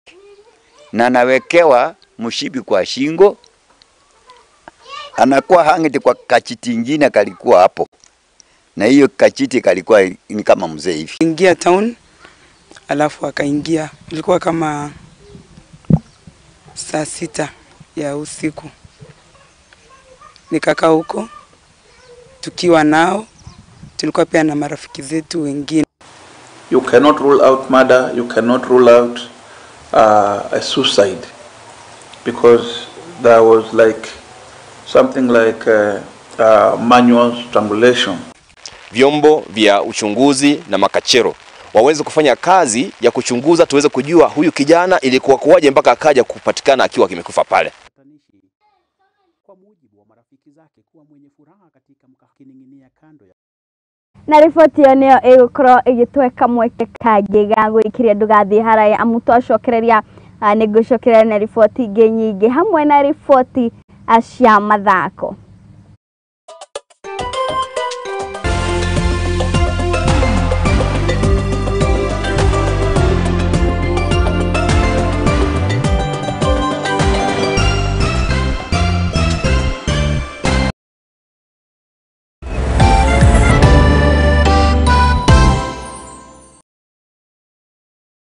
na nawekewa mshipi kwa shingo, anakuwa hanged kwa kachiti ingine kalikuwa hapo, na hiyo kachiti kalikuwa ni kama mzee hivi. Ingia town alafu akaingia, ilikuwa kama saa 6 ya usiku. Nikakaa huko tukiwa nao, tulikuwa pia na marafiki zetu wengine. You cannot rule out murder, you cannot rule out a suicide, because there was like something like manual strangulation. Vyombo vya uchunguzi na makachero waweze kufanya kazi ya kuchunguza, tuweze kujua huyu kijana ilikuwa kuwaje mpaka akaja kupatikana akiwa kimekufa pale. Na riboti ĩyo nĩyo ĩgũkorwo ĩgĩtweka mweke kangĩ ga gwĩkĩria ndũgathiĩ haraya amu twacokereria nĩngũcokereria na riboti ingĩ nyingĩ hamwe na riboti cia mathako.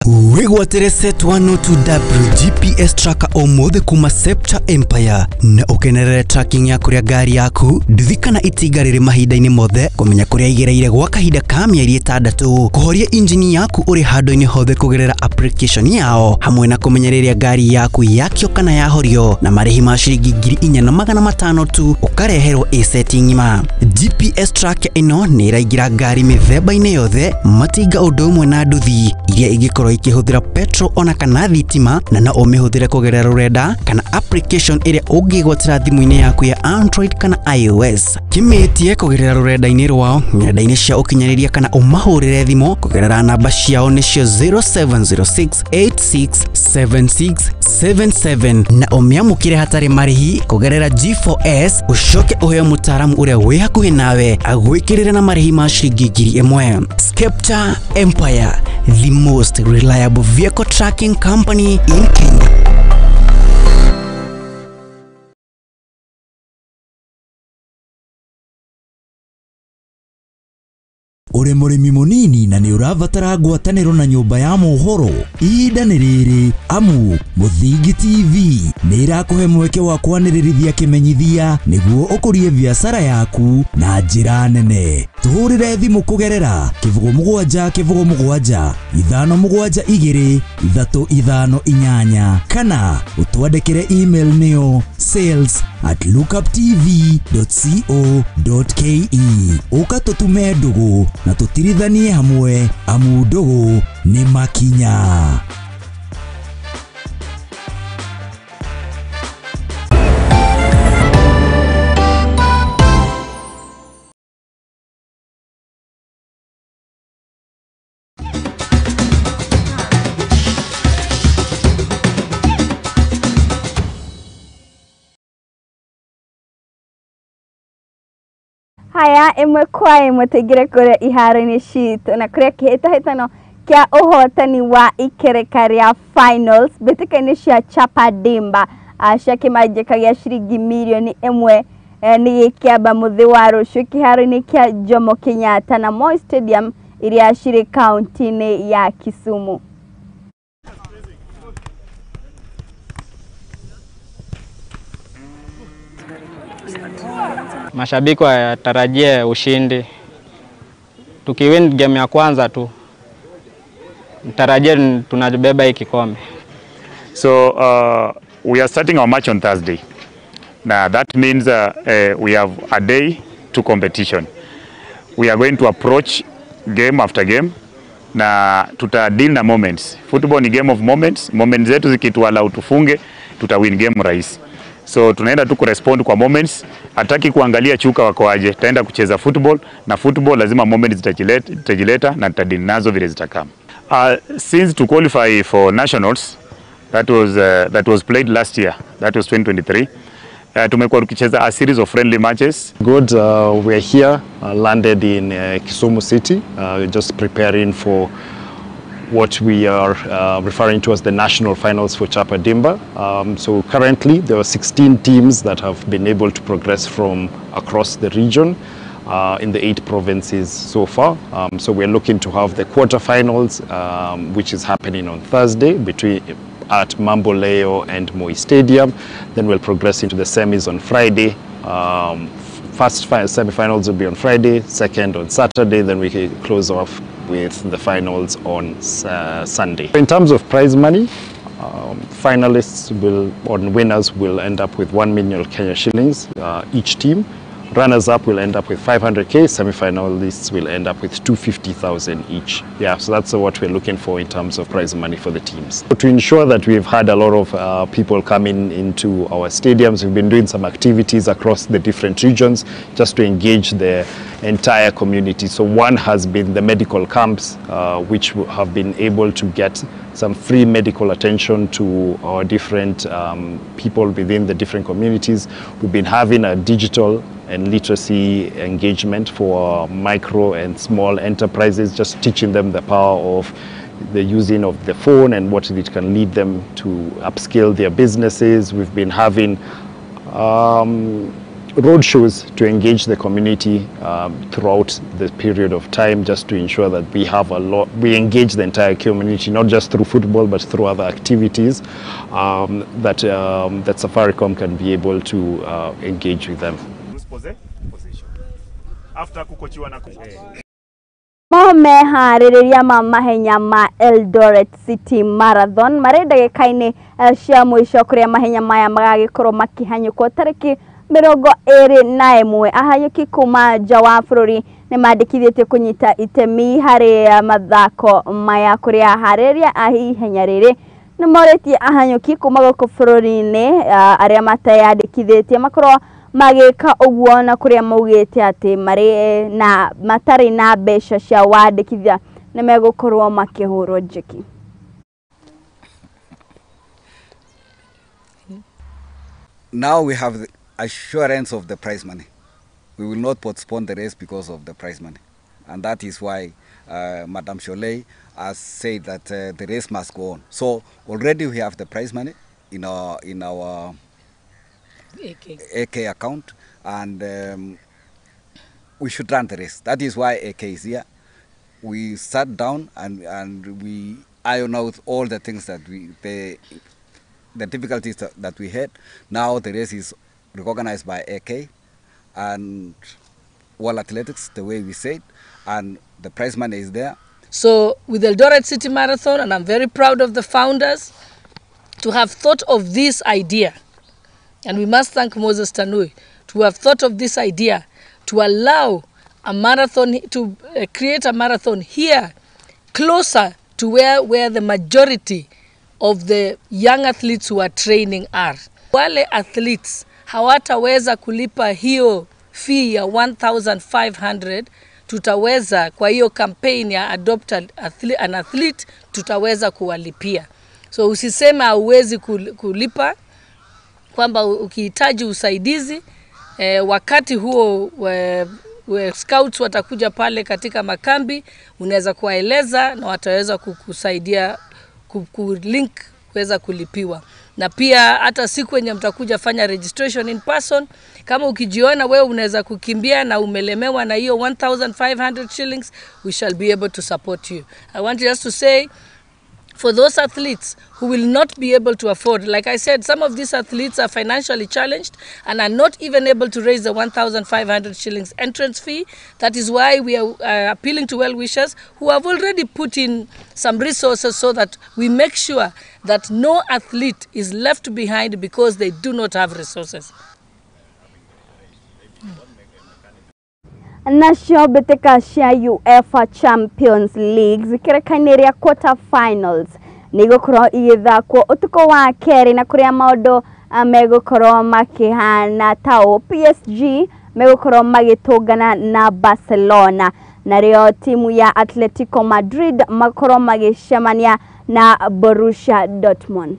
Wĩgwatĩre Set 102W GPS tracker ũmũthĩ kuma Scepter Empire na ũkenerere tracking ya kũrĩa ngari yaku, nduthi kana itinga rĩrĩ mahinda-inĩ mothe, kũmenya kũrĩa igereire gwa kahinda ka mĩeri 6, kũhoria injini yaku ũrĩ handũ-inĩ hothe kũgerera application yao, hamwe na kũmenya rĩrĩa ngari yaku yakio kana yahorio, na marĩhi ma ciringi 4,500 tu ũkareherwo ĩ-set ng'ima. GPS tracker ĩno nĩ ĩraingĩra ngari mĩthemba-inĩ yothe, matinga ũndũ ũmwe na nduthi iria ingĩkorwo ikĩhũthĩra petrol ona kana thitima, na no ũmĩhũthĩre kũgerera rũrenda kana application ĩrĩa ũngĩgwatĩra thimũ-inĩ yaku ya Android kana iOS. Kĩmĩtie kũgerera rũrenda-inĩ rwao, nenda-inĩ cia ũkinyanĩria kana ũmahũrĩre thimũ kũgerera namba ciao nĩcio 0706 867677 na ũmĩamũkĩre hatarĩ marĩhi kũgerera G4S, ũcoke ũheo mũtaaramu ũrĩa wĩ hakuhĩ nawe agwĩkĩrĩre na marĩhi ma ciringi 1,000. Scepter Empire, the most reliable vehicle tracking company in Kenya. Uri mũrĩmi mũnini na nĩ ũrabatara ngwatanĩro na nyũmba ya mohoro, ihinda nĩ rĩrĩ amu Mũthingi TV nĩ ĩrakũhe mweke wa kwanĩrĩrithia kĩmenyithia nĩguo ũkũrie biacara yaku na njĩra nene. Tũhũrĩre thimũ kũgerera 07 07 572 358 kana ũtwandĩkĩre email nĩyo sales@lookuptv.co.ke. Ũka tũtume ndũgũ na tũtirithanie hamwe amu ndũgũ nĩ makinya. Haya, ĩmwe kwa ĩmwe tũingĩre kũrĩa iharo-inĩ citũ na kũrĩa kĩhĩtahĩtano kĩa ũhotani wa ikereka rĩa finals mbĩtĩka-inĩ cia Chapa Dimba cia kĩmanjĩka gĩa ciringi mirioni 1 nĩ gĩkĩamba mũthĩ wa rũciũ kĩharo-inĩ kĩa Jomo Kenyatta na Moi Stadium iria cirĩ kaunti-inĩ ya Kisumu. Mashabiki watarajie ushindi. Tukiwin game ya kwanza tu, tarajie tunabeba hii kikombe. So we are starting our match on Thursday. Now that means we have a day to competition. We are going to approach game after game na tuta deal na moments. Football ni game of moments. Moments zetu zikituallow tufunge, tuta win game rahisi. So tunaenda tu kurespond kwa moments, hataki kuangalia chuka wako aje, tutaenda kucheza football na football lazima moments zitajileta na tutadili nazo vile zitakama. Since to qualify for nationals that was played last year, that was 2023. Tumekuwa tukicheza a series of friendly matches. Good, we are here, landed in Kisumu City, just preparing for what we are referring to as the national finals for Chapa Dimba. So currently there are 16 teams that have been able to progress from across the region in the 8 provinces so far. So we're looking to have the quarterfinals, which is happening on Thursday between at Mamboleo and Moi Stadium. Then we'll progress into the semis on Friday. First semi-finals will be on Friday, second on Saturday, then we close off with the finals on Sunday. In terms of prize money, finalists will, or winners will end up with 1 million Kenya shillings each team. Runners-up will end up with 500K, semi-finalists will end up with 250,000 each. Yeah, so that's what we're looking for in terms of prize money for the teams. To ensure that we've had a lot of people coming into our stadiums, we've been doing some activities across the different regions just to engage the entire community. So one has been the medical camps, which have been able to get some free medical attention to our different people within the different communities. We've been having a digital and literacy engagement for micro and small enterprises, just teaching them the power of the using of the phone and what it can lead them to upscale their businesses. We've been having road shows to engage the community throughout the period of time, just to ensure that we have a lot, we engage the entire community, not just through football, but through other activities that Safaricom can be able to engage with them. Meharĩrĩria ma mahenya ma Eldoret City Marathon marĩ ndagĩka-inĩ cia mũico kũrĩa mahenya maya magagĩkorwo makĩhanyũkwo tarĩki 21. Ahanyũki kuma nja wa bũrũri nĩ mandĩkithĩtio kũnyita itemi harĩ mathako maya kũrĩa aharĩrĩria a ihenya rĩrĩ nĩ morĩtie ahanyũki kuma gũkũ bũrũri-inĩ arĩa mateyandĩkithĩtie makorwo magĩka ũguo na kũrĩa maugĩte atĩ marĩ na matarĩ na mbeca cia wandĩkithia nĩ megũkorwo makĩhũrwo njeki. Now we have the assurance of the prize money. We will not postpone the race because of the prize money. And that is why Madam Shollei has said that the race must go on. So already we have the prize money in our AK account, and we should run the race. That is why AK is here. We sat down and we iron out all the things that the difficulties that we had. Now the race is recognized by AK and World Athletics, the way we said, and the prize money is there. So with Eldoret City Marathon, and I'm very proud of the founders to have thought of this idea. And we must thank Moses Tanui to have thought of this idea to allow a marathon, to create a marathon here closer to where the majority of the young athletes who are training are. Wale athletes hawataweza kulipa hiyo fee ya 1,500, tutaweza kwa hiyo campaign ya adopt an athlete tutaweza kuwalipia. So usisema hauwezi kulipa, kwamba ukihitaji usaidizi wakati huo scouts watakuja pale katika makambi, unaweza kuwaeleza na wataweza kukusaidia kulink kuweza kulipiwa. Na pia hata siku yenye mtakuja fanya registration in person, kama ukijiona wewe unaweza kukimbia na umelemewa na hiyo 1,500 shillings, we shall be able to support you. I want just to say, for those athletes who will not be able to afford, like I said, some of these athletes are financially challenged and are not even able to raise the 1,500 shillings entrance fee. That is why we are appealing to well-wishers who have already put in some resources so that we make sure that no athlete is left behind because they do not have resources. Nacio mbĩtĩka cia UEFA Champions League zikĩrĩkainĩ rĩa quarter finals nĩ igũkorwo igĩthakwo ũtukũ wa kerĩ, na kũrĩa maũndũ megũkorwo makĩhana ta ũũ: PSG megũkorwo magĩtũngana na Barcelona, narĩo timu ya Atletico Madrid makorwo magĩcemania na Borussia Dortmund.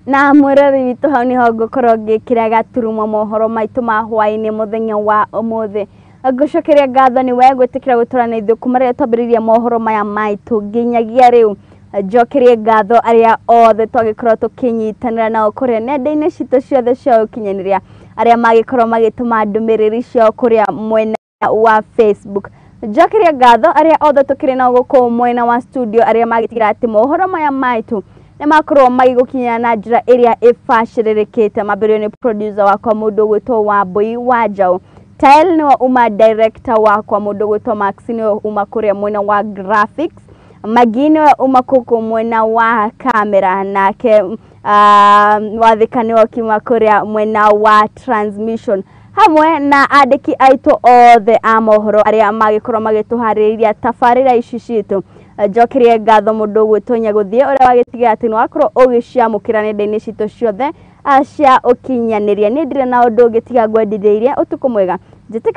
Na mwĩrori witũ hau niho ngũkorwo ngĩkĩra gaturumo mohoro maitũ ma hwaĩ-inĩ mũthenya wa ũmũthĩ. Ngũcokeria ngatho nĩ we gwĩtĩkĩra gũtũra na ithuĩ kuma rĩrĩa twambĩrĩirie mohoro maya maitũ nginyagia rĩu. Njokerie ngatho arĩa othe twagĩkorwo tũkĩnyitanĩra nao kũrĩa nenda-inĩ citũ ciothe cia ũkinyanĩria, arĩa magĩkorwo magĩtũma ndũmĩrĩri ciao kũrĩa mwena wa Facebook. Njokerie ngatho arĩa othe tũkĩrĩ nao gũkũ mwena wa studio, arĩa magĩtigĩra atĩ mohoro maya maitũ nĩ makorwo magĩgũkinyĩra na njĩra ĩrĩa ĩbacĩrĩrĩkĩte. Mambĩrĩrio nĩ producer wakwa mũndũ ũgwĩtwo Wambui wa Njaũ, Tael nĩwe uma director wakwa mũndũ ũgwĩtwo Max nĩwe uma kũrĩa mwena wa graphics, Magi nĩwe uma kũkũ mwena wa camera, nake Wathika nĩwe ũkiuma kũrĩa mwena wa transmission, hamwe na andĩki aitũ othe a mohoro arĩa magĩkorwo magĩtũharĩrĩria tabarĩra ici citũ. Njokerie ngatho mũndũ ũgwĩtwo Nyagũthiĩ ũrĩa wagĩtiga atĩ nĩ wakorwo ũgĩciamũkĩra nenda-inĩ citũ ciothe cia ũkinyanĩria. Niĩ ndirĩ na ũndũ ũngĩ tiga ngwendithĩirie ũtukũ mwega. Njĩtĩka